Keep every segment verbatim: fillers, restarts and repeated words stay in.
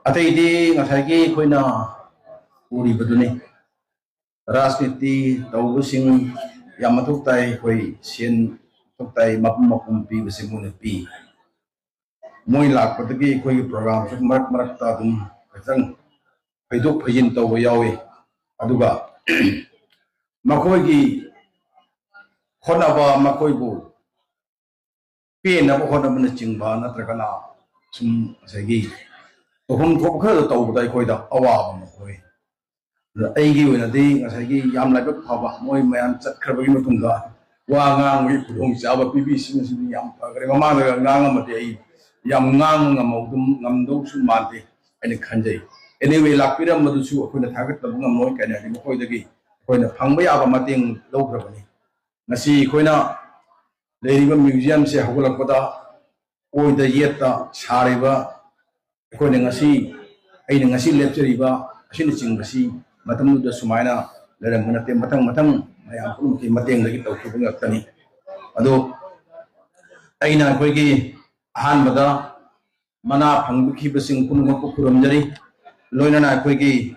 ꯑꯇꯩꯗꯤ ꯉꯁꯥꯏꯒꯤ ꯑꯩꯈꯣꯏꯅ ꯎꯔꯤꯕꯗꯨꯅꯤ꯫ ꯔꯥꯖꯅꯤꯇꯤ ꯇꯧꯕꯁꯤꯡ ꯌꯥꯝ ꯃꯊꯧ ꯇꯥꯏ, ꯑꯩꯈꯣꯏ ꯁꯦꯟ ꯃꯊꯧ ꯇꯥꯏ, ꯃꯄꯨꯝ ꯃꯄꯨꯝ ꯄꯤꯕꯁꯤ ꯃꯣꯏꯅ ꯄꯤ꯫ ꯃꯣꯏ ꯂꯥꯛꯄꯗꯒꯤ ꯑꯩꯈꯣꯏꯒꯤ ꯄ꯭ꯔꯣꯒ꯭ꯔꯥꯝꯁꯨ ꯃꯔꯛ ꯃꯔꯛꯇ ꯑꯗꯨꯝ ꯈꯤꯇꯪ ꯐꯩꯗꯣꯛ ꯐꯩꯖꯤꯟ ꯇꯧꯕ ꯌꯥꯎꯏ꯫ ꯑꯗꯨꯒ ꯃꯈꯣꯏꯒꯤ ꯍꯣꯠꯅꯕ, ꯃꯈꯣꯏꯕꯨ ꯄꯦꯟꯅꯕ ꯍꯣꯠꯅꯕꯅꯆꯤꯡꯕ, ꯅꯠꯇ꯭ꯔꯒꯅ ꯁꯨꯝ ꯉꯁꯥꯏꯒꯤ ꯇꯧꯐꯝ ꯊꯣꯛꯄ ꯈꯔꯗ ꯇꯧꯕꯗ ꯑꯩꯈꯣꯏꯗ ꯑꯋꯥꯕ ꯑꯃ ꯑꯣꯏ꯫ ꯑꯗ ꯑꯩꯒꯤ ꯑꯣꯏꯅꯗꯤ ꯉꯁꯥꯏꯒꯤ ꯌꯥꯝ ꯂꯥꯏꯕꯛ ꯐꯕ, ꯃꯣꯏ ꯃꯌꯥꯝ ꯆꯠꯈ꯭ꯔꯕꯒꯤ ꯃꯇꯨꯡꯗ ꯋꯥ ꯉꯥꯡꯕꯒꯤ ꯈꯨꯗꯣꯡꯆꯥꯕ ꯄꯤꯕꯤꯁꯤꯡ ꯑꯁꯤꯗꯤ ꯌꯥꯝ ꯐꯈ꯭ꯔꯦ꯫ ꯃꯃꯥꯡꯗꯒ ꯉꯥꯡꯉꯝꯃꯗꯤ ꯑꯩ ꯌꯥꯝ ꯉꯥꯡꯕ ꯉꯝꯍꯧꯗ-, ꯉꯝꯗꯧꯁꯨ ꯃꯥꯟꯗꯦ ꯍꯥꯏꯅ ꯈꯟꯖꯩ꯫ Anyway, ꯂꯥꯛꯄꯤꯔꯝꯕꯗꯨꯁꯨ ꯑꯩꯈꯣꯏꯅ ꯊꯥꯒꯠꯇꯕ ꯉꯝꯂꯣꯏ꯫ ꯀꯩꯅꯣ ꯍꯥꯏꯗꯤ ꯃꯈꯣꯏꯗꯒꯤ ꯑꯩꯈꯣꯏꯅ ꯐꯪꯕ ꯌꯥꯕ ꯃꯇꯦꯡ ꯂꯧꯈ꯭ꯔꯕꯅꯤ꯫ ꯉꯁꯤ ꯑꯩꯈꯣꯏꯅ ꯂꯩꯔꯤꯕ museumꯁꯦ ꯍꯧꯒꯠꯂꯛꯄꯗ ꯑꯣꯏꯗ ꯌꯦꯠꯇ ꯁꯥꯔꯤꯕ, ꯑꯩꯈꯣꯏꯅ ꯉꯁꯤ, ꯑꯩꯅ ꯉꯁꯤ ꯂꯦꯞꯆꯔꯤꯕ ꯑꯁꯤꯅꯆꯤꯡꯕꯁꯤ ꯃꯇꯝꯗꯨꯗ ꯁꯨꯃꯥꯏꯅ ꯂꯩꯔꯝꯕ ꯅꯠꯇꯦ꯫ ꯃꯊꯪ ꯃꯊꯪ ꯃꯌꯥꯝ ꯄꯨꯝꯅꯃꯛꯀꯤ ꯃꯇꯦꯡꯗꯒꯤ ꯇꯧꯈꯤꯕ ꯉꯥꯛꯇꯅꯤ꯫ ꯑꯗꯣ ꯑꯩꯅ ꯑꯩꯈꯣꯏꯒꯤ ꯑꯍꯥꯟꯕꯗ ꯃꯅꯥ ꯐꯪꯕꯤꯈꯤꯕꯁꯤꯡ ꯄꯨꯝꯅꯃꯛꯄꯨ ꯈꯨꯔꯨꯝꯖꯔꯤ꯫ ꯂꯣꯏꯅꯅ ꯑꯩꯈꯣꯏꯒꯤ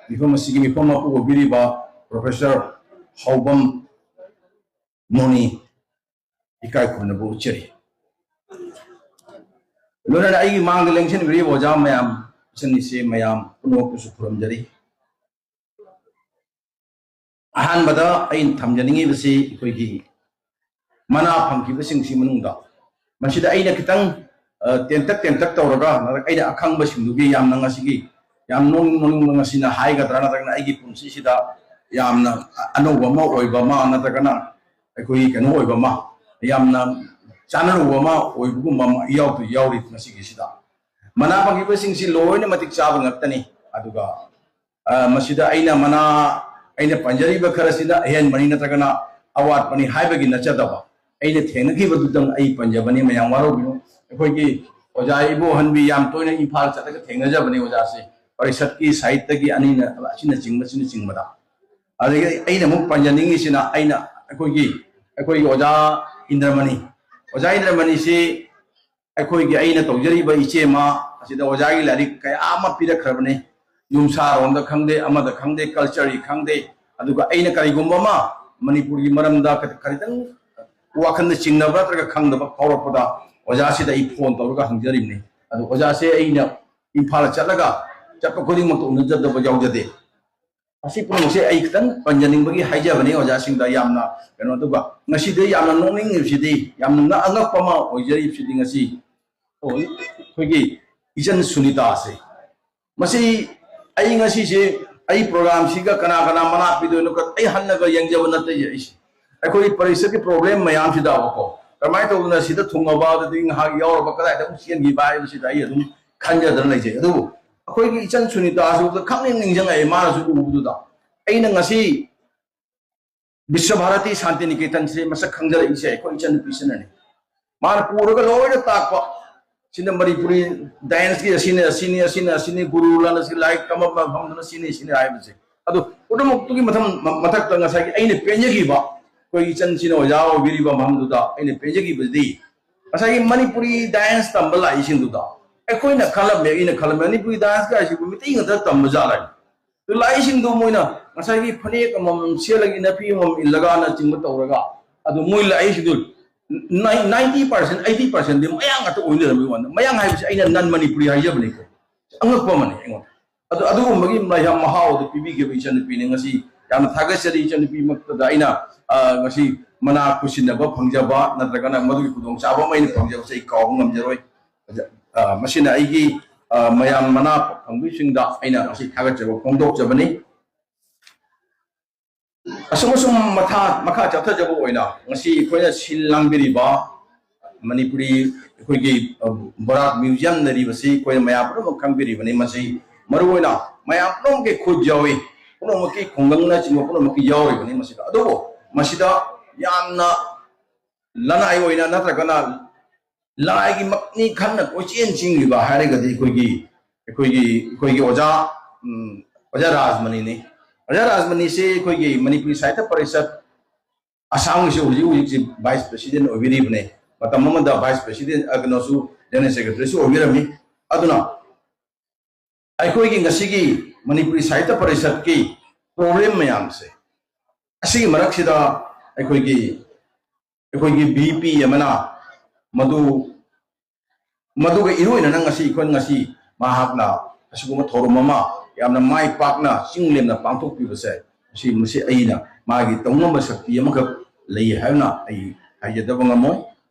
ꯃꯤꯐꯝ ꯑꯁꯤꯒꯤ ꯃꯤꯐꯝ ꯃꯄꯨ ꯑꯣꯏꯕꯤꯔꯤꯕ Professor ꯍꯥꯎꯕꯝ ꯅꯣꯅꯤ ꯏꯀꯥꯏ ꯈꯨꯝꯅꯕ ꯎꯠꯆꯔꯤ꯫ ꯂꯣꯏꯅꯅ ꯑꯩꯒꯤ ꯃꯥꯡꯗ ꯂꯦꯡꯁꯤꯟꯕꯤꯔꯤꯕ ꯑꯣꯖꯥ ꯃꯌꯥꯝ, ꯏꯆꯟ ꯏꯆꯦ ꯃꯌꯥꯝ ꯄꯨꯝꯅꯃꯛꯄꯨꯁꯨ ꯈꯨꯔꯨꯝꯖꯔꯤ꯫ ꯑꯍꯥꯟꯕꯗ ꯑꯩꯅ ꯊꯝꯖꯅꯤꯡꯉꯤꯕꯁꯤ ꯑꯩꯈꯣꯏꯒꯤ ꯃꯅꯥ ꯐꯪꯈꯤꯕꯁꯤꯡꯁꯤ ꯃꯅꯨꯡꯗ ꯃꯁꯤꯗ ꯑꯩꯅ ꯈꯤꯇꯪ, ꯑ, ꯇꯦꯟꯇꯛ ꯇꯦꯟꯇꯛ ꯇꯧꯔꯒ ꯑꯩꯅ ꯑꯈꯪꯕꯁꯤꯡꯗꯨꯒꯤ ꯌꯥꯝꯅ ꯉꯁꯤꯒꯤ ꯌꯥꯝ ꯅꯣꯡ-, ꯅꯣꯡꯅꯤꯡꯕ ꯉꯁꯤꯅ ꯍꯥꯏꯒꯗ꯭ꯔꯥ, ꯅꯠꯇ꯭ꯔꯒꯅ ꯑꯩꯒꯤ ꯄꯨꯟꯁꯤꯁꯤꯗ ꯌꯥꯝꯅ ꯑꯅꯧꯕ ꯑꯃ ꯑꯣꯏꯕ ꯑꯃ, ꯅꯠꯇ꯭ꯔꯒꯅ ꯑꯩꯈꯣꯏꯒꯤ ꯀꯩꯅꯣ ꯑꯣꯏꯕ ꯑꯃ, ꯌꯥꯝꯅ ꯆꯥꯅꯔꯨꯕ ꯑꯃ ꯑꯣꯏꯕꯒꯨꯝꯕ ꯑꯃ ꯌꯥꯎꯗꯤ ꯌꯥꯎꯔꯤ ꯉꯁꯤꯒꯤꯁꯤꯗ꯫ ꯃꯅꯥ ꯐꯪꯈꯤꯕꯁꯤꯡꯁꯤ ꯂꯣꯏꯅ ꯃꯇꯤꯛ ꯆꯥꯕ ꯉꯥꯛꯇꯅꯤ꯫ ꯑꯗꯨꯒ, ꯑ, ꯃꯁꯤꯗ ꯑꯩꯅ ꯃꯅꯥ, ꯑꯩꯅ ꯄꯟꯖꯔꯤꯕ ꯈꯔꯁꯤꯅ ꯑꯍꯦꯟꯕꯅꯤ ꯅꯠꯇ꯭ꯔꯒꯅ ꯑꯋꯥꯠꯄꯅꯤ ꯍꯥꯏꯕꯒꯤ ꯅꯠꯆꯗꯕ, ꯑꯩꯅ ꯊꯦꯡꯅꯈꯤꯕꯗꯨꯗꯪ ꯑꯩ ꯄꯟꯖꯕꯅꯤ꯫ ꯃꯌꯥꯝ ꯋꯥꯔꯧꯕꯤꯅꯨ꯫ ꯑꯩꯈꯣꯏꯒꯤ ꯑꯣꯖꯥ ꯏꯕꯣꯍꯟꯕꯤ ꯌꯥꯝ ꯇꯣꯏꯅ ꯏꯝꯐꯥꯜ ꯆꯠꯂꯒ ꯊꯦꯡꯅꯖꯕꯅꯤ ꯑꯣꯖꯥꯁꯦ, ꯄꯔꯤꯁꯠꯀꯤ ꯁꯥꯍꯤꯠꯇꯒꯤ ꯑꯅꯤꯅ ꯑꯁꯤꯅꯆꯤꯡꯕ, ꯑꯁꯤꯅꯆꯤꯡꯕꯗ꯫ ꯑꯗꯒꯤ ꯑꯩꯅ ꯑꯃꯨꯛ ꯄꯟꯖꯅꯤꯡꯉꯤꯁꯤꯅ ꯑꯩꯅ ꯑꯩꯈꯣꯏꯒꯤ, ꯑꯩꯈꯣꯏꯒꯤ ꯑꯣꯖꯥ ꯏꯟꯗ꯭ꯔꯃꯅꯤ, ꯑꯣꯖꯥ ꯏꯟꯗ꯭ꯔꯃꯅꯤꯁꯤ ꯑꯩꯈꯣꯏꯒꯤ ꯑꯩꯅ ꯇꯧꯖꯔꯤꯕ ꯏꯆꯦ ꯑꯃ ꯁꯤꯗ ꯑꯣꯖꯥꯒꯤ ꯂꯥꯏꯔꯤꯛ ꯀꯌꯥ ꯑꯃ ꯄꯤꯔꯛꯈ꯭ꯔꯕꯅꯤ꯫ ꯌꯨꯝꯁꯥꯔꯣꯝꯗ ꯈꯪꯗꯦ, ꯑꯃꯗ ꯈꯪꯗꯦ, ꯀꯜꯆꯔꯒꯤ ꯈꯪꯗꯦ, ꯑꯗꯨꯒ ꯑꯩꯅ ꯀꯔꯤꯒꯨꯝꯕ ꯑꯃ ꯃꯅꯤꯄꯨꯔꯒꯤ ꯃꯔꯝꯗ ꯈ- ꯈꯤꯇꯪ ꯋꯥꯈꯜꯗ ꯆꯤꯡꯅꯕ ꯅꯠꯇ꯭ꯔꯒ ꯈꯪꯗꯕ ꯐꯥꯎꯔꯛꯄꯗ ꯑꯣꯖꯥꯁꯤꯗ ꯑꯩ ꯐꯣꯟ ꯇꯧꯔꯒ ꯍꯪꯖꯔꯤꯕꯅꯤ꯫ ꯑꯗꯣ ꯑꯣꯖꯥꯁꯦ ꯑꯩꯅ ꯏꯝꯐꯥꯜ ꯆꯠꯂꯒ ꯆꯠꯄ ꯈꯨꯗꯤꯡꯃꯛꯇ ꯎꯅꯖꯗꯕ ꯌꯥꯎꯖꯗꯦ꯫ ꯑꯁꯤ ꯄꯨꯝꯅꯃꯛꯁꯦ ꯑꯩ ꯈꯤꯇꯪ ꯄꯟꯖꯅꯤꯡꯕꯒꯤ ꯍꯥꯏꯖꯕꯅꯤ ꯑꯣꯖꯥꯁꯤꯡꯗ꯫ ꯌꯥꯝꯅ ꯀꯩꯅꯣ, ꯑꯗꯨꯒ ꯉꯁꯤꯗ ꯌꯥꯝꯅ ꯅꯣꯛꯅꯤꯡꯉꯤꯕꯁꯤꯗꯤ, ꯌꯥꯝꯅ ꯉꯛ- ꯑꯉꯛꯄ ꯑꯃ ꯑꯣꯏꯖꯔꯤꯕꯁꯤꯗꯤ, ꯉꯁꯤ ꯑꯩꯈꯣꯏꯒꯤ ꯏꯆꯟ ꯁꯨꯅꯤꯇꯥꯁꯦ, ꯃꯁꯤ ꯑꯩ ꯉꯁꯤꯁꯦ ꯑꯩ ꯄ꯭ꯔꯣꯒ꯭ꯔꯥꯝꯁꯤꯒ ꯀꯅꯥ ꯀꯅꯥ ꯃꯅꯥ ꯄꯤꯗꯣꯏꯅꯣ ꯀ-, ꯑꯩ ꯍꯟꯅꯒ ꯌꯦꯡꯖꯕ ꯅꯠꯇꯦ ꯑꯩꯁꯦ꯫ ꯑꯩꯈꯣꯏ ꯄꯔꯤꯁꯠꯀꯤ ꯄ꯭ꯔꯣꯕ꯭ꯂꯦꯝ ꯃꯌꯥꯝꯁꯤꯗꯕꯀꯣ, ꯀꯃꯥꯏꯅ ꯇꯧꯗꯅ ꯁꯤꯗ ꯊꯨꯡꯉꯕ, ꯑꯗꯨꯗꯒꯤ ꯉꯥꯏꯍꯥꯛ ꯌꯥꯎꯔꯕ, ꯀꯗꯥꯏꯗ ꯑꯃꯨꯛ ꯆꯦꯟꯈꯤꯕ ꯍꯥꯏꯕꯁꯤꯗ ꯑꯩ ꯑꯗꯨꯝ ꯈꯟꯖꯗꯅ ꯂꯩꯖꯩ꯫ ꯑꯗꯨꯕꯨ ꯑꯩꯈꯣꯏꯒꯤ ꯏꯆꯟ ꯁꯨꯅꯤꯇꯥꯁꯨ ꯈꯪꯅꯤꯡ ꯅꯤꯡꯁꯤꯡꯉꯛꯑꯦ, ꯃꯥꯅꯁꯨ ꯎꯕꯗꯨꯗ꯫ ꯑꯩꯅ ꯉꯁꯤ ꯕꯤꯁ꯭ꯋ ꯚꯥꯔꯇꯤ ꯁꯥꯟꯇꯤ ꯅꯤꯀꯦꯇꯟꯁꯦ ꯃꯁꯛ ꯈꯪꯖꯔꯛꯏꯁꯦ ꯑꯩꯈꯣꯏ ꯏꯆꯟꯅꯨꯄꯤꯁꯤꯅꯅꯤ꯫ ꯃꯥꯅ ꯄꯨꯔꯒ ꯂꯣꯏꯅ ꯇꯥꯛꯄ꯫ ꯁꯤꯅ ꯃꯅꯤꯄꯨꯔꯤ ꯗꯥꯟꯁꯀꯤ ꯑꯁꯤꯅꯤ, ꯑꯁꯤꯅꯤ, ꯑꯁꯤꯅ ꯑꯁꯤꯅꯤ, ꯒꯨꯔꯨ ꯂꯥꯟꯅ ꯁꯤ ꯂꯥꯏꯔꯤꯛ ꯇꯝꯕ ꯃꯐꯝꯗꯨꯅ ꯁꯤꯅꯤ, ꯁꯤꯅꯤ ꯍꯥꯏꯕꯁꯦ꯫ ꯑꯗꯨ ꯄꯨꯝꯅꯃꯛꯇꯨꯒꯤ ꯃꯊꯪ, ꯃ-, ꯃꯊꯛꯇ ꯉꯁꯥꯏꯒꯤ ꯑꯩꯅ ꯄꯦꯟꯖꯈꯤꯕ, ꯑꯩꯈꯣꯏ ꯏꯆꯟꯁꯤꯅ ꯑꯣꯖꯥ ꯑꯣꯏꯕꯤꯔꯤꯕ ꯃꯐꯝꯗꯨꯗ ꯑꯩꯅ ꯄꯦꯟꯖꯈꯤꯕꯗꯤ, ꯉꯁꯥꯏꯒꯤ ꯃꯅꯤꯄꯨꯔꯤ ꯗꯥꯟꯁ ꯇꯝꯕ ꯂꯥꯛꯏꯁꯤꯡꯗꯨꯗ ꯑꯩꯈꯣꯏꯅ ꯈꯜꯂꯝꯃꯦ, ꯑꯩꯅ ꯈꯜꯂꯝꯃꯦ, ꯃꯅꯤꯄꯨꯔꯤ ꯗꯥꯟꯁ ꯀꯥꯏꯁꯤꯕꯨ ꯃꯤꯇꯩ ꯉꯥꯛꯇ ꯇꯝꯕ ꯖꯥꯠꯂ? ꯑꯗꯨ ꯂꯥꯛꯏꯁꯤꯡꯗꯨ ꯃꯣꯏꯅ ꯉꯁꯥꯏꯒꯤ ꯐꯅꯦꯛ ꯑꯃꯃꯝ ꯁꯦꯠꯂꯒ, ꯏꯅꯐꯤ ꯑꯃꯃꯝ ꯏꯜꯂꯒꯅꯆꯤꯡꯕ ꯇꯧꯔꯒ, ꯑꯗꯨ ꯃꯣꯏ ꯂꯥꯛꯏꯁꯤꯡꯗꯨ ninety percent, eighty percent ꯗꯤ ꯃꯌꯥꯡ ꯉꯥꯛꯇ ꯑꯣꯏ ꯂꯩꯔꯝꯕꯒꯤ ꯋꯥꯅꯤ꯫ ꯃꯌꯥꯡ ꯍꯥꯏꯕꯁꯤ ꯑꯩꯅ ꯅꯟ ꯃꯅꯤꯄꯨꯔꯤ ꯍꯥꯏꯖꯕꯅꯤꯀꯣ꯫ ꯑꯉꯛꯄ ꯑꯃꯅꯤ ꯑꯩꯉꯣꯟꯗ꯫ ꯑꯗꯨ, ꯑꯗꯨꯒꯨꯝꯕꯒꯤ ꯃꯌꯥꯝ ꯃꯍꯥꯎ ꯑꯗꯨ ꯄꯤꯕꯤꯈꯤꯕ ꯏꯆꯟꯅꯨꯄꯤꯅꯤ꯫ ꯉꯁꯤ ꯌꯥꯝꯅ ꯊꯥꯒꯠꯆꯔꯤ ꯏꯆꯟꯅꯨꯄꯤꯃꯛꯇꯗ꯫ ꯑꯩꯅ, ꯑ, ꯉꯁꯤ ꯃꯅꯥ ꯈꯨꯠꯁꯤꯟꯅꯕ ꯐꯪꯖꯕ ꯅꯠꯇ꯭ꯔꯒꯅ ꯃꯗꯨꯒꯤ ꯈꯨꯗꯣꯡꯆꯥꯕ ꯑꯃ ꯑꯩꯅ ꯐꯪꯖꯕꯁꯦ ꯑꯩ ꯀꯥꯎꯕ ꯉꯝꯖꯔꯣꯏ꯫ ꯑ, ꯃꯁꯤꯅ ꯑꯩꯒꯤ, ꯑ, ꯃꯌꯥꯝ ꯃꯅꯥ ꯐꯪꯕꯤꯁꯤꯡꯗ ꯑꯩꯅ ꯉꯁꯤ ꯊꯥꯒꯠꯆꯕ ꯐꯣꯡꯗꯣꯛꯆꯕꯅꯤ꯫ ꯑꯁꯨꯝ ꯑꯁꯨꯝ ꯃꯊꯥ-, ꯃꯈꯥ ꯆꯠꯊꯖꯕ ꯑꯣꯏꯅ ꯉꯁꯤ ꯑꯩꯈꯣꯏꯅ ꯁꯤꯜ ꯂꯥꯡꯕꯤꯔꯤꯕ ꯃꯅꯤꯄꯨꯔꯤ ꯑꯩꯈꯣꯏꯒꯤ, ꯑ, ꯕꯣꯔꯥꯛ ꯃ꯭ꯌꯨꯖꯤꯌꯝ ꯂꯩꯔꯤꯕꯁꯤ ꯑꯩꯈꯣꯏꯅ ꯃꯌꯥꯝ ꯄꯨꯝꯅꯃꯛ ꯈꯪꯕꯤꯔꯤꯕꯅꯤ꯫ ꯃꯁꯤ ꯃꯔꯨꯑꯣꯏꯅ ꯃꯌꯥꯝ ꯄꯨꯝꯅꯃꯛꯀꯤ ꯈꯨꯠ ꯌꯥꯎꯏ, ꯄꯨꯝꯅꯃꯛꯀꯤ ꯈꯨꯡꯒꯪꯅꯆꯤꯡꯕ ꯄꯨꯝꯅꯃꯛꯀꯤ ꯌꯥꯎꯔꯤꯕꯅꯤ ꯃꯁꯤꯗ꯫ ꯑꯗꯨꯕꯨ ꯃꯁꯤꯗ ꯌꯥꯝꯅ ꯂꯅꯥꯏ ꯑꯣꯏꯅ ꯅꯠꯇ꯭ꯔꯒꯅ ꯂꯅꯥꯏꯒꯤ ꯃꯛꯅꯤ ꯈꯟꯅ ꯀꯣꯏꯆꯦꯟ ꯆꯦꯟꯈꯤꯕ ꯍꯥꯏꯔꯒꯗꯤ ꯑꯩꯈꯣꯏꯒꯤ, ꯑꯩꯈꯣꯏꯒꯤ, ꯑꯩꯈꯣꯏꯒꯤ ꯑꯣꯖꯥ, ꯎꯝ, ꯑꯣꯖꯥ ꯔꯥꯖꯃꯅꯤꯅꯤ꯫ ꯑꯣꯖꯥ ꯔꯥꯖꯃꯅꯤꯁꯤ ꯑꯩꯈꯣꯏꯒꯤ ꯃꯅꯤꯄꯨꯔꯤ ꯁꯥꯍꯤꯇ꯭ꯌ ꯄꯔꯤꯁꯠ ꯑꯁꯥꯝꯒꯤꯁꯨ ꯍꯧꯖꯤꯛ ꯍꯧꯖꯤꯛꯁꯤ vice president ꯑꯣꯏꯕꯤꯔꯤꯕꯅꯤ꯫ ꯃꯇꯝ ꯑꯃꯗ vice president, ꯑ, ꯀꯩꯅꯣꯁꯨ, general secretaryꯁꯨ ꯑꯣꯏꯕꯤꯔꯝꯃꯤ꯫ ꯑꯗꯨꯅ ꯑꯩꯈꯣꯏꯒꯤ ꯉꯁꯤꯒꯤ ꯃꯅꯤꯄꯨꯔꯤ ꯁꯥꯍꯤꯇ꯭ꯌ ꯄꯔꯤꯁꯠꯀꯤ ꯄ꯭ꯔꯣꯕ꯭ꯂꯦꯝ ꯃꯌꯥꯝꯁꯦ, ꯑꯁꯤꯒꯤ ꯃꯔꯛꯁꯤꯗ ꯑꯩꯈꯣꯏꯒꯤ ꯑꯩꯈꯣꯏꯒꯤ ꯚꯤ ꯄꯤ ꯑꯃꯅ ꯃꯗꯨ ꯃꯗꯨꯒ ꯏꯔꯣꯏꯅꯅ ꯉꯁꯤ ꯑꯩꯈꯣꯏ ꯉꯁꯤ ꯃꯍꯥꯛꯅ ꯑꯁꯤꯒꯨꯝꯕ ꯊꯧꯔꯝ ꯑꯃ ꯌꯥꯝꯅ ꯃꯥꯏ ꯄꯥꯛꯅ ꯆꯤꯡ ꯂꯦꯝꯅ ꯄꯥꯡꯊꯣꯛꯄꯤꯕꯁꯦ, ꯃꯁꯤ ꯃꯁꯤ ꯑꯩꯅ ꯃꯥꯒꯤ ꯇꯧꯉꯝꯕ ꯁꯛꯇꯤ ꯑꯃꯈꯛ ꯂꯩ ꯍꯥꯏꯅ ꯑꯩ ꯍꯥꯏꯖꯗꯕ ꯉꯝꯃꯣꯏ꯫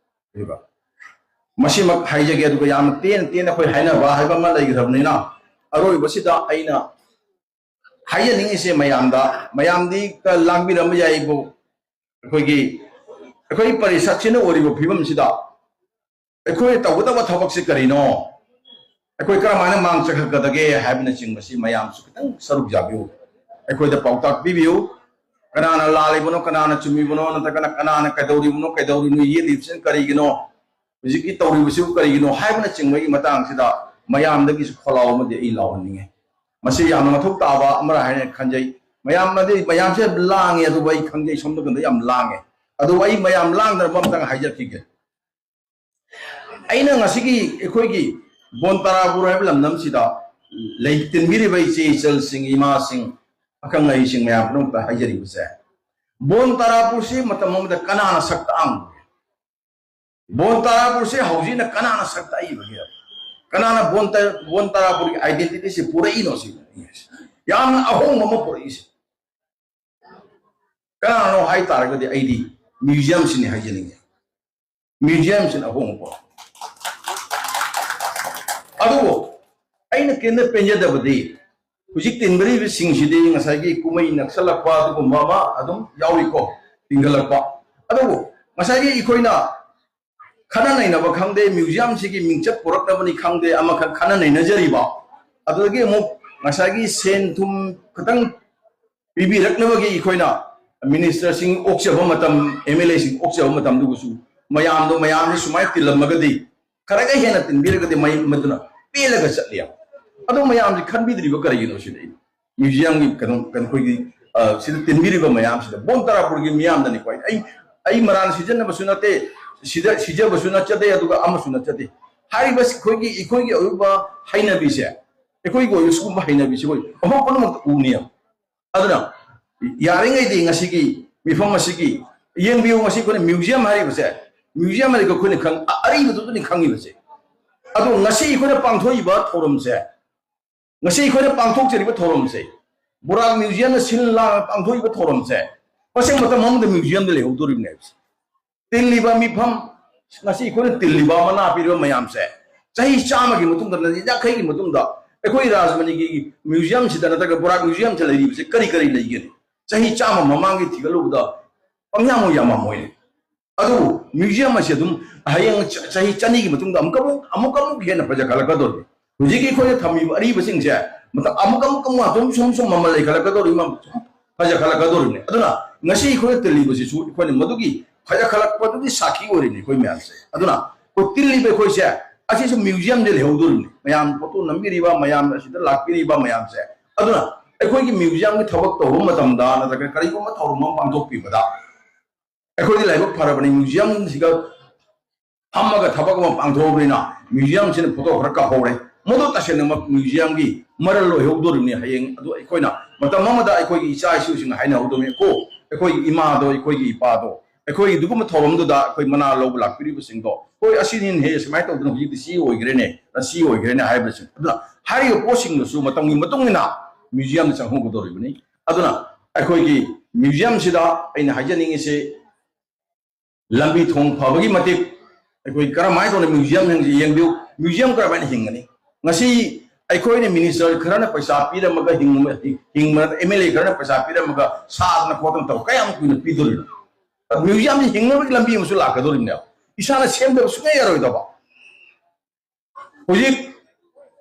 ꯑꯗꯨꯒ ꯃꯁꯤꯃꯛ ꯍꯥꯏꯖꯒꯦ꯫ ꯑꯗꯨꯒ ꯌꯥꯝꯅ ꯇꯦꯟꯅ ꯇꯦꯟꯅ ꯑꯩꯈꯣꯏ ꯍꯥꯏꯅꯕ ꯍꯥꯏꯕ ꯑꯃ ꯂꯩꯒꯗꯕꯅꯤꯅ, ꯑꯔꯣꯏꯕꯁꯤꯗ ꯑꯩꯅ ꯍꯥꯏꯖꯅꯤꯡꯉꯤꯁꯦ ꯃꯌꯥꯝꯗ, ꯃꯌꯥꯝꯗꯤ ꯂꯥꯡꯕꯤꯔꯝꯕ ꯌꯥꯏꯕꯨ, ꯑꯩꯈꯣꯏꯒꯤ ꯑꯩꯈꯣꯏ ꯄꯔꯤꯁꯠꯁꯤꯅ ꯑꯣꯏꯔꯤꯕ ꯐꯤꯕꯝꯁꯤꯗ ꯑꯩꯈꯣꯏ ꯇꯧꯒꯗꯕ ꯊꯕꯛꯁꯤ ꯀꯔꯤꯅꯣ, ꯑꯩꯈꯣꯏ ꯀꯔꯝꯍꯥꯏꯅ ꯃꯥꯡ ꯆꯠꯈꯠꯀꯗꯒꯦ ꯍꯥꯏꯕꯅꯆꯤꯡꯕꯁꯤ ꯃꯌꯥꯝꯁꯨ ꯈꯤꯇꯪ ꯁꯔꯨꯛ ꯌꯥꯕꯤꯌꯨ꯫ ꯑꯩꯈꯣꯏꯗ ꯄꯥꯎꯇꯥꯛ ꯄꯤꯕꯤꯌꯨ꯫ ꯀꯅꯥꯅ ꯂꯥꯜꯂꯤꯕꯅꯣ, ꯀꯅꯥꯅ ꯆꯨꯝꯃꯤꯕꯅꯣ, ꯅꯠꯇ꯭ꯔꯒꯅ ꯀꯅꯥꯅ ꯀꯩꯗꯧꯔꯤꯕꯅꯣ, ꯀꯩꯗꯧꯔꯤꯅꯣ, ꯌꯦꯠꯂꯤꯕꯁꯤꯅ ꯀꯔꯤꯒꯤꯅꯣ, ꯍꯧꯖꯤꯛꯀꯤ ꯇꯧꯔꯤꯕꯁꯤꯕꯨ ꯀꯔꯤꯒꯤꯅꯣ ꯍꯥꯏꯕꯅꯆꯤꯡꯕꯒꯤ ꯃꯇꯥꯡꯁꯤꯗ ꯃꯌꯥꯝꯗꯒꯤꯁꯨ ꯈꯣꯜꯂꯥꯎ ꯑꯃꯗꯤ ꯑꯩ ꯂꯥꯎꯍꯟꯅꯤꯡꯉꯤ꯫ ꯃꯁꯤ ꯌꯥꯝꯅ ꯃꯊꯧ ꯇꯥꯕ ꯑꯃꯔ ꯍꯥꯏꯅ ꯈꯟꯖꯩ꯫ ꯃꯌꯥꯝꯅꯗꯤ, ꯃꯌꯥꯝꯁꯦ ꯂꯥꯡꯉꯦ, ꯑꯗꯨꯕꯨ ꯑꯩ ꯈꯪꯖꯩ, ꯁꯣꯝꯗ ꯀꯟꯗ ꯌꯥꯝ ꯂꯥꯡꯉꯦ꯫ ꯑꯗꯨꯕꯨ ꯑꯩ ꯃꯌꯥꯝ ꯂꯥꯡꯗꯅꯕ ꯑꯝꯇꯪ ꯍꯥꯏꯖꯔꯛꯈꯤꯒꯦ꯫ ꯑꯩꯅ ꯉꯁꯤꯒꯤ ꯑꯩꯈꯣꯏꯒꯤ ꯕꯣꯟ ꯇꯥꯔꯥꯄꯨꯔ ꯍꯥꯏꯕ ꯂꯝꯗꯝꯁꯤꯗ ꯂꯩ ꯇꯤꯟꯕꯤꯔꯤꯕ ꯏꯆꯦ ꯏꯆꯜꯁꯤꯡ, ꯏꯃꯥꯁꯤꯡ, ꯑꯈꯪ ꯑꯍꯩꯁꯤꯡ ꯃꯌꯥꯝ ꯄꯨꯝꯅꯃꯛꯇ ꯍꯥꯏꯖꯔꯤꯕꯁꯦ, ꯕꯣꯟ ꯇꯥꯔꯥꯄꯨꯔꯁꯤ ꯃꯇꯝ ꯑꯃꯗ ꯀꯅꯥꯅ ꯁꯛ ꯇꯥꯛꯑꯝꯕꯒꯦ? ꯕꯣꯟ ꯇꯥꯔꯥꯄꯨꯔꯁꯤ ꯍꯧꯖꯤꯛꯅ ꯀꯅꯥꯅ ꯁꯛ ꯇꯥꯛꯏꯕꯒꯦ? ꯀꯅꯥꯅ ꯕꯣꯟ ꯇ-, ꯕꯣꯟ ꯇꯥꯔꯥꯄꯨꯔꯒꯤ identity ꯁꯤ ꯄꯨꯔꯛꯏꯅꯣ ꯁꯤꯅꯤ꯫ ꯌꯥꯝꯅ ꯑꯍꯣꯡꯕ ꯑꯃ ꯄꯨꯔꯛꯏꯁꯦ꯫ ꯀꯅꯥꯅꯣ ꯍꯥꯏ ꯇꯥꯔꯒꯗꯤ ꯑꯩꯗꯤ museum ꯁꯤꯅꯤ ꯍꯥꯏꯖꯅꯤꯡꯉꯤ꯫ Museum ꯁꯤꯅ ꯑꯍꯣꯡꯕ ꯄꯨꯔꯛꯄ꯫ ꯑꯗꯨꯕꯨ ꯑꯩꯅ ꯀꯦꯟꯗ ꯄꯦꯟꯖꯗꯕꯗꯤ ꯍꯧꯖꯤꯛ ꯇꯤꯟꯕꯤꯔꯤꯕꯁꯤꯡꯁꯤꯗꯤ ꯉꯁꯥꯏꯒꯤ ꯀꯨꯝꯍꯩ ꯅꯛꯁꯜꯂꯛꯄ ꯑꯗꯨꯒꯨꯝꯕ ꯑꯃ ꯑꯗꯨꯝ ꯌꯥꯎꯔꯤꯀꯣ, ꯇꯤꯟꯈꯠꯂꯛꯄ꯫ ꯑꯗꯨꯕꯨ ꯉꯁꯥꯏꯒꯤ ꯑꯩꯈꯣꯏꯅ ꯈꯟꯅ ꯅꯩꯅꯕ ꯈꯪꯗꯦ, museum ꯁꯤꯒꯤ ꯃꯤꯡꯆꯠ ꯄꯨꯔꯛꯅꯕꯅꯤ ꯈꯪꯗꯦ, ꯑꯃꯈꯛ ꯈꯟꯅ ꯅꯩꯅꯖꯔꯤꯕ, ꯑꯗꯨꯗꯒꯤ ꯑꯃꯨꯛ ꯉꯁꯥꯏꯒꯤ ꯁꯦꯟ ꯊꯨꯝ ꯈꯤꯇꯪ ꯄꯤꯕꯤꯔꯛꯅꯕꯒꯤ ꯑꯩꯈꯣꯏꯅ minister ꯁꯤꯡ ꯑꯣꯛꯆꯕ ꯃꯇꯝ, M L A ꯁꯤꯡ ꯑꯣꯛꯆꯕ ꯃꯇꯝꯗꯨꯕꯨꯁꯨ ꯃꯌꯥꯝꯗꯣ, ꯃꯌꯥꯝꯁꯦ ꯁꯨꯃꯥꯏꯅ ꯇꯤꯜꯂꯝꯃꯒꯗꯤ, ꯈꯔꯒ ꯍꯦꯟꯅ ꯇꯤꯟꯕꯤꯔꯒꯗꯤ ꯃꯩ-, ꯃꯗꯨꯅ ꯄꯦꯜꯂꯒ ꯆꯠꯂꯦ꯫ ꯑꯗꯣ ꯃꯌꯥꯝꯁꯦ ꯈꯟꯕꯤꯗ꯭ꯔꯤꯕ ꯀꯔꯤꯒꯤꯅꯣ ꯁꯤꯅꯤ ꯑꯩꯅ museum ꯒꯤ ꯀꯩꯅꯣ, ꯀꯩꯅꯣ ꯑꯩꯈꯣꯏꯒꯤ, ꯑ, ꯁꯤꯗ ꯇꯤꯟꯕꯤꯔꯤꯕ ꯃꯌꯥꯝꯁꯤꯗ, ꯕꯣꯟ ꯇꯥꯔꯥꯄꯨꯔꯒꯤ ꯃꯤꯌꯥꯝꯗꯅꯤꯀꯣ꯫ ꯑꯩ, ꯑꯩ ꯃꯔꯥꯟ ꯁꯤꯖꯤꯟꯅꯕꯁꯨ ꯅꯠꯇꯦ, ꯁꯤꯗ ꯁꯤꯖꯕꯁꯨ ꯅꯠꯆꯗꯦ, ꯑꯗꯨꯒ ꯑꯃꯁꯨ ꯅꯠꯆꯗꯦ꯫ ꯍꯥꯏꯔꯤꯕ ꯑꯩꯈꯣꯏꯒꯤ, ꯑꯩꯈꯣꯏꯒꯤ ꯑꯣꯏꯕ ꯍꯩꯅꯕꯤꯁꯦ, ꯑꯩꯈꯣꯏꯒꯤ ꯑꯣꯏꯕ ꯁꯤꯒꯨꯝꯕ ꯍꯩꯅꯕꯤꯁꯦ ꯑꯩꯈꯣꯏ ꯃꯐꯝ ꯄꯨꯝꯅꯃꯛꯇ ꯎꯅꯤ꯫ ꯑꯗꯨꯅ ꯌꯥꯔꯤꯉꯩꯗꯤ ꯉꯁꯤꯒꯤ ꯃꯤꯐꯝ ꯑꯁꯤꯒꯤ ꯌꯦꯡꯕꯤꯌꯨ, ꯉꯁꯤ ꯑꯩꯈꯣꯏꯅ museum ꯍꯥꯏꯔꯤꯕꯁꯦ, museum ꯍꯥꯏꯔꯒ ꯑꯩꯈꯣꯏꯅ ꯈꯪ-, ꯑ-, ꯑꯔꯤꯕꯗꯨꯗꯅꯤ ꯈꯪꯉꯤꯕꯁꯦ꯫ ꯑꯗꯣ ꯉꯁꯤ ꯑꯩꯈꯣꯏꯅ ꯄꯥꯡꯊꯣꯛꯏꯕ ꯊꯧꯔꯝꯁꯦ, ꯉꯁꯤ ꯑꯩꯈꯣꯏꯅ ꯄꯥꯡꯊꯣꯛꯆꯔꯤꯕ ꯊꯧꯔꯝꯁꯦ, ꯕꯣꯔꯥꯛ museum ꯅ ꯁꯤꯜ ꯂꯥꯡ ꯄꯥꯡꯊꯣꯛꯏꯕ ꯊꯧꯔꯝꯁꯦ, ꯃꯁꯤ ꯃꯇꯝ ꯑꯃꯗ museum ꯗ ꯂꯩꯍꯧꯗꯣꯔꯤꯕꯅꯦ ꯍꯥꯏꯕꯁꯦ꯫ ꯇꯤꯜꯂꯤꯕ ꯃꯤꯐꯝ, ꯉꯁꯤ ꯑꯩꯈꯣꯏꯅ ꯇꯤꯜꯂꯤꯕ, ꯃꯅꯥ ꯄꯤꯔꯤꯕ ꯃꯌꯥꯝꯁꯦ, ꯆꯍꯤ ꯆꯥꯝꯃꯒꯤ ꯃꯇꯨꯡꯗ, ꯅꯠꯇ꯭ꯔꯒ ꯌꯥꯡꯈꯩꯒꯤ ꯃꯇꯨꯡꯗ ꯑꯩꯈꯣꯏ ꯔꯥꯖꯃꯅꯤꯒꯤ museum ꯁꯤꯗ ꯅꯠꯇ꯭ꯔꯒ ꯕꯣꯔꯥꯛ museum ꯁꯤꯗ ꯂꯩꯔꯤꯕꯁꯦ ꯀꯔꯤ ꯀꯔꯤ ꯂꯩꯒꯅꯤ? ꯆꯍꯤ ꯆꯥꯝꯃ ꯃꯃꯥꯡꯒꯤ ꯊꯤꯒꯠꯂꯨꯕꯗ ꯄꯪꯌꯥꯝ ꯌꯥꯝꯃꯝꯃꯣꯏꯅꯦ꯫ ꯑꯗꯨꯕꯨ museum ꯑꯁꯤ ꯑꯗꯨꯝ ꯍꯌꯦꯡ ꯆ-, ꯆꯍꯤ ꯆꯅꯤꯒꯤ ꯃꯇꯨꯡꯗ ꯑꯃꯨꯛꯀ ꯑꯃꯨꯛ, ꯑꯃꯨꯛꯀ ꯑꯃꯨꯛ ꯍꯦꯟꯅ ꯐꯖꯈꯠꯂꯛꯀꯗꯧꯔꯤꯅꯤ꯫ ꯍꯧꯖꯤꯛꯀꯤ ꯑꯩꯈꯣꯏꯅ ꯊꯝꯃꯤꯕ ꯑꯔꯤꯕꯁꯤꯡꯁꯦ ꯃꯇꯝ ꯑꯃꯨꯛ ꯑꯃꯨꯛ ꯑꯃꯨꯛ ꯁꯨꯝ, ꯁꯨꯝ, ꯁꯨꯝ ꯃꯃꯜ ꯂꯩꯈꯠꯂꯛꯀꯗꯧꯔꯤꯕ, ꯁꯨꯝ ꯐꯖꯈꯠꯂꯛꯀꯗꯧꯔꯤꯕꯅꯤ꯫ ꯑꯗꯨꯅ ꯉꯁꯤ ꯑꯩꯈꯣꯏꯅ ꯇꯤꯜꯂꯤꯕꯁꯤꯁꯨ ꯑꯩꯈꯣꯏꯅ ꯃꯗꯨꯒꯤ ꯐꯖꯈꯠꯂꯛꯄꯗꯨꯒꯤ ꯁꯥꯈꯤ ꯑꯣꯏꯔꯤꯅꯤ ꯑꯩꯈꯣꯏ ꯃꯌꯥꯝꯁꯦ꯫ ꯑꯗꯨꯅ ꯑꯩꯈꯣꯏ ꯇꯤꯜꯂꯤꯕ ꯑꯩꯈꯣꯏꯁꯦ ꯑꯁꯤꯁꯨ museum ꯗ ꯂꯩꯍꯧꯗꯣꯔꯤꯕꯅꯤ꯫ ꯃꯌꯥꯝ ꯐꯣꯇꯣ ꯅꯝꯕꯤꯔꯤꯕ, ꯃꯌꯥꯝ ꯑꯁꯤꯗ ꯂꯥꯛꯄꯤꯔꯤꯕ ꯃꯌꯥꯝꯁꯦ꯫ ꯑꯗꯨꯅ ꯑꯩꯈꯣꯏꯒꯤ museum ꯒꯤ ꯊꯕꯛ ꯇꯧꯕ ꯃꯇꯝꯗ ꯅꯠꯇ꯭ꯔꯒ ꯀꯔꯤꯒꯨꯝꯕ ꯊꯧꯔꯝ ꯑꯃ ꯄꯥꯡꯊꯣꯛꯄꯤꯕꯗ ꯑꯩꯈꯣꯏꯗꯤ ꯂꯥꯏꯕꯛ ꯐꯔꯕꯅꯤ, museum ꯁꯤꯒ ꯐꯝꯃꯒ ꯊꯕꯛ ꯑꯃ ꯄꯥꯡꯊꯣꯛꯑꯕꯅꯤꯅ museum ꯁꯤꯅ ꯐꯣꯇꯣ ꯈꯔ ꯀꯥꯞꯍꯧꯔꯦ꯫ ꯃꯗꯨ ꯇꯁꯦꯡꯅꯃꯛ museum ꯒꯤ ꯃꯔꯜ ꯑꯣꯏꯍꯧꯗꯣꯔꯤꯕꯅꯤ ꯍꯌꯦꯡ꯫ ꯑꯗꯨ ꯑꯩꯈꯣꯏꯅ ꯃꯇꯝ ꯑꯃꯗ ꯑꯩꯈꯣꯏꯒꯤ ꯏꯆꯥ ꯏꯁꯨꯁꯤꯡꯅ ꯍꯥꯏꯅꯍꯧꯗꯣꯔꯤꯕꯅꯤ, "ꯀꯣ, ꯑꯩꯈꯣꯏꯒꯤ ꯏꯃꯥꯗꯣ, ꯑꯩꯈꯣꯏꯒꯤ ꯏꯄꯥꯗꯣ, ꯑꯩꯈꯣꯏꯒꯤ ꯑꯗꯨꯒꯨꯝꯕ ꯊꯧꯔꯝꯗꯨꯗ ꯑꯩꯈꯣꯏ ꯃꯅꯥ ꯂꯧꯕ ꯂꯥꯛꯄꯤꯔꯤꯕꯁꯤꯡꯗꯣ, ꯍꯣꯏ, ꯑꯁꯤꯅꯤꯅꯦꯍꯦ, ꯁꯨꯃꯥꯏꯅ ꯇꯧꯗꯅ ꯍꯧꯖꯤꯛꯇꯤ ꯁꯤ ꯑꯣꯏꯈ꯭ꯔꯦꯅꯦ, ꯁꯤ ꯑꯣꯏꯈ꯭ꯔꯦꯅꯦ" ꯍꯥꯏꯕꯁꯤꯡ꯫ ꯑꯗꯨꯅ ꯍꯥꯏꯔꯤꯕ ꯄꯣꯠꯁꯤꯡꯗꯨꯁꯨ ꯃꯇꯝꯒꯤ ꯃꯇꯨꯡ ꯏꯟꯅ museum ꯗ ꯆꯪꯍꯧꯒꯗꯧꯔꯤꯕꯅꯤ꯫ ꯑꯗꯨꯅ ꯑꯩꯈꯣꯏꯒꯤ museum ꯁꯤꯗ ꯑꯩꯅ ꯍꯥꯏꯖꯅꯤꯡꯉꯤꯁꯤ, ꯂꯝꯕꯤ ꯊꯣꯡ ꯐꯕꯒꯤ ꯃꯇꯤꯛ ꯑꯩꯈꯣꯏ ꯀꯔꯝꯍꯥꯏꯅ ꯇꯧꯅ museum ꯁꯤꯡꯁꯤ ꯌꯦꯡꯕꯤꯌꯨ, museum ꯀꯔꯝꯍꯥꯏꯅ ꯍꯤꯡꯒꯅꯤ? ꯉꯁꯤ ꯑꯩꯈꯣꯏꯅ minister ꯈꯔꯅ ꯄꯩꯁꯥ ꯄꯤꯔꯝꯃꯒ ꯍꯤꯡꯕ, ꯍꯤꯡꯕ ꯅꯠꯇ, M L A ꯈꯔꯅ ꯄꯩꯁꯥ ꯄꯤꯔꯝꯃꯒ ꯁꯥꯗꯅ ꯈꯣꯠꯇꯅ ꯇꯧ ꯀꯌꯥꯝ ꯀꯨꯏꯅ ꯄꯤꯗꯣꯔꯤꯅꯣ? Museum ꯁꯤ ꯍꯤꯡꯅꯕꯒꯤ ꯂꯝꯕꯤ ꯑꯃꯁꯨ ꯂꯥꯛꯀꯗꯧꯔꯤꯕꯅꯦꯕ, ꯏꯁꯥꯅ ꯁꯦꯝꯗꯕ ꯁꯨꯡꯌꯥ ꯌꯥꯔꯣꯏꯗꯕ꯫ ꯍꯧꯖꯤꯛ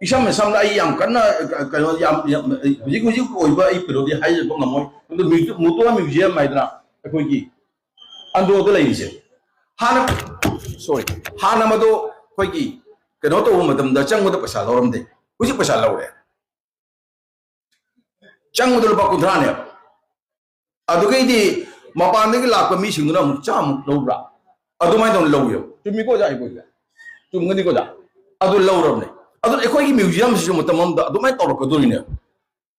ꯏꯁꯝꯅ ꯁꯝꯅ ꯑꯩ ꯌꯥꯝ ꯀꯟꯅ, ꯑ, ꯀꯩꯅꯣ, ꯌꯥꯝ, ꯌꯥꯝ, ꯍꯧꯖꯤꯛ ꯍꯧꯖꯤꯛ ꯑꯣꯏꯕ ꯑꯩ ꯀꯩꯅꯣꯗꯤ ꯍꯥꯏꯖꯕ ꯉꯝꯃꯣꯏ꯫ ꯑꯗꯨ ꯃ꯭ꯌꯨ-, ꯃꯨꯇꯣ museum ꯍꯥꯏꯗꯅ ꯑꯩꯈꯣꯏꯒꯤ ꯑꯟꯗ꯭ꯔꯣꯗ ꯂꯩꯔꯤꯁꯦ, ꯍꯥꯟꯅ, sorry, ꯍꯥꯟꯅ ꯃꯗꯣ ꯑꯩꯈꯣꯏꯒꯤ ꯀꯩꯅꯣ ꯇꯧꯕ ꯃꯇꯝꯗ ꯆꯪꯕꯗ ꯄꯩꯁꯥ ꯂꯧꯔꯝꯗꯦ, ꯍꯧꯖꯤꯛ ꯄꯩꯁꯥ ꯂꯧꯔꯦ꯫ ꯆꯪꯕꯗ ꯂꯨꯄꯥ ꯀꯨꯟꯊ꯭ꯔꯥꯅꯦꯕ꯫ ꯑꯗꯨꯒꯩꯗꯤ ꯃꯄꯥꯟꯗꯒꯤ ꯂꯥꯛꯄ ꯃꯤꯁꯤꯡꯗꯨꯅ ꯑꯃꯨꯛ ꯆꯥꯃꯨꯛ ꯂꯧꯕ꯭ꯔꯥ? ꯑꯗꯨꯃꯥꯏꯅ ꯇꯧꯅ ꯂꯧꯋꯦꯕ꯫ ꯆꯨꯝꯃꯤꯀꯣ ꯑꯣꯖꯥ ꯑꯩꯈꯣꯏꯁꯦ? ꯆꯨꯝꯒꯅꯤꯀꯣ ꯑꯣꯖꯥ? ꯑꯗꯨ ꯂꯧꯔꯕꯅꯦ꯫ ꯑꯗꯨꯅ ꯑꯩꯈꯣꯏꯒꯤ ꯃ꯭ꯌꯨꯖꯤꯌꯝꯁꯤꯁꯨ ꯃꯇꯝ ꯑꯃꯗ ꯑꯗꯨꯃꯥꯏꯅ ꯇꯧꯔꯛꯀꯗꯣꯔꯤꯅꯦ꯫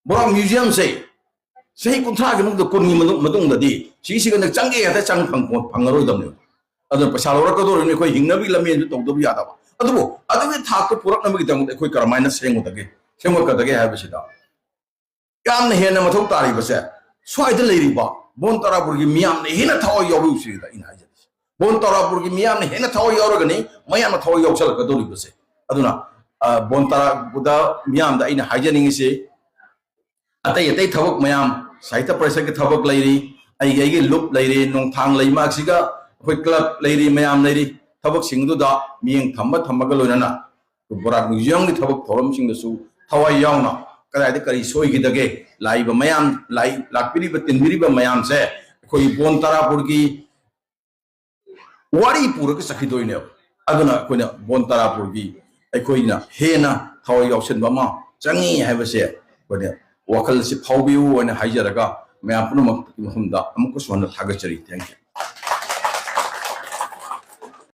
ꯕꯣꯔꯥꯛ ꯃ꯭ꯌꯨꯖꯤꯌꯝꯁꯦ ꯆꯍꯤ ꯀꯨꯟꯊ꯭ꯔꯥꯒꯤ ꯃꯅꯨꯡꯗ, ꯀꯨꯟꯒꯤ ꯃꯅꯨꯡ-, ꯃꯇꯨꯡꯗꯗꯤ ꯁꯤꯒꯤꯁꯤꯒ ꯆꯪꯒꯦ ꯍꯦꯛꯇ ꯆꯪ ꯐꯪ-, ꯐꯪꯉꯔꯣꯏꯗꯕꯅꯦꯕ꯫ ꯑꯗꯨꯅ ꯄꯩꯁꯥ ꯂꯧꯔꯛꯀꯗꯧꯔꯤꯕꯅꯤ, ꯑꯩꯈꯣꯏ ꯍꯤꯡꯅꯕꯒꯤ ꯂꯝꯕꯦꯟꯁꯨ ꯇꯧꯗꯕ ꯌꯥꯗꯕ꯫ ꯑꯗꯨꯕꯨ ꯑꯗꯨꯒꯤ ꯊꯥꯛꯇ ꯄꯨꯔꯛꯅꯕꯒꯤꯗꯃꯛꯇ ꯑꯩꯈꯣꯏ ꯀꯔꯝꯍꯥꯏꯅ ꯁꯦꯝꯒꯗꯒꯦ, ꯁꯦꯝꯒꯠꯀꯗꯒꯦ ꯍꯥꯏꯕꯁꯤꯗ ꯌꯥꯝꯅ ꯍꯦꯟꯅ ꯃꯊꯧ ꯇꯥꯔꯤꯕꯁꯦ ꯁ꯭ꯋꯥꯏꯗ ꯂꯩꯔꯤꯕ ꯕꯣꯟ ꯇꯔꯥꯄꯨꯔꯒꯤ ꯃꯤꯌꯥꯝꯅ ꯍꯦꯟꯅ ꯊꯋꯥꯏ ꯌꯥꯎꯕꯤꯌꯨ ꯁꯤꯗ ꯑꯩꯅ ꯍꯥꯏꯖꯔꯤꯁꯦ꯫ ꯕꯣꯟ ꯇꯔꯥꯄꯨꯔꯒꯤ ꯃꯤꯌꯥꯝꯅ ꯍꯦꯟꯅ ꯊꯋꯥꯏ ꯌꯥꯎꯔꯒꯅꯤ ꯃꯌꯥꯝꯅ ꯊꯋꯥꯏ ꯌꯥꯎꯁꯜꯂꯛꯀꯗꯧꯔꯤꯕꯁꯦ꯫ ꯑꯗꯨꯅ, ꯑ, ꯕꯣꯟ ꯇꯔꯥꯄꯨꯔꯗ ꯃꯤꯌꯥꯝꯗ ꯑꯩꯅ ꯍꯥꯏꯖꯅꯤꯡꯉꯤꯁꯤ, ꯑꯇꯩ ꯑꯇꯩ ꯊꯕꯛ ꯃꯌꯥꯝ, ꯁꯥꯍꯤꯇ꯭ꯌ ꯄꯔꯤꯁꯠꯀꯤ ꯊꯕꯛ ꯂꯩꯔꯤ, ꯑꯩꯒꯤ ꯑꯩꯒꯤ ꯂꯨꯞ ꯂꯩꯔꯤ, ꯅꯣꯡꯊꯥꯡ ꯂꯩꯃꯥꯛꯁꯤꯒ ꯑꯩꯈꯣꯏ ꯀ꯭ꯂꯕ ꯂꯩꯔꯤ, ꯃꯌꯥꯝ ꯂꯩꯔꯤ꯫ ꯊꯕꯛꯁꯤꯡꯗꯨꯗ ꯃꯤꯠꯌꯦꯡ ꯊꯝꯕ ꯊꯝꯕꯒ ꯂꯣꯏꯅꯅ ꯕꯣꯔꯥꯛ ꯃ꯭ꯌꯨꯖꯤꯌꯝꯒꯤ ꯊꯕꯛ ꯊꯧꯔꯝꯁꯤꯡꯗꯁꯨ ꯊꯋꯥꯏ ꯌꯥꯎꯅ ꯀꯗꯥꯏꯗ ꯀꯔꯤ ꯁꯣꯏꯈꯤꯗꯒꯦ, ꯂꯥꯛꯏꯕ ꯃꯌꯥꯝ, ꯂꯥꯛꯏ-, ꯂꯥꯛꯄꯤꯔꯤꯕ, ꯇꯤꯟꯕꯤꯔꯤꯕ ꯃꯌꯥꯝꯁꯦ ꯑꯩꯈꯣꯏꯒꯤ ꯕꯣꯟ ꯇꯔꯥꯄꯨꯔꯒꯤ ꯋꯥꯔꯤ ꯄꯨꯔꯒ ꯆꯠꯈꯤꯗꯣꯏꯅꯦꯕ꯫ ꯑꯗꯨꯅ ꯑꯩꯈꯣꯏꯅ ꯕꯣꯟ ꯇꯔꯥꯄꯨꯔꯒꯤ ꯑꯩꯈꯣꯏꯅ ꯍꯦꯟꯅ ꯊꯋꯥꯏ ꯌꯥꯎꯁꯟꯕ ꯑꯃ ꯆꯪꯉꯤ ꯍꯥꯏꯕꯁꯦ ꯑꯩꯈꯣꯏꯅ ꯋꯥꯈꯜ ꯑꯁꯤ ꯐꯥꯎꯕꯤꯌꯨ ꯍꯥꯏꯅ ꯍꯥꯏꯖꯔꯒ, ꯃꯌꯥꯝ ꯄꯨꯝꯅꯃꯛꯀꯤ ꯃꯐꯝꯗ ꯑꯃꯨꯛꯀꯁꯨ ꯍꯟꯅ ꯊꯥꯒꯠꯆꯔꯤ꯫ Thank you꯫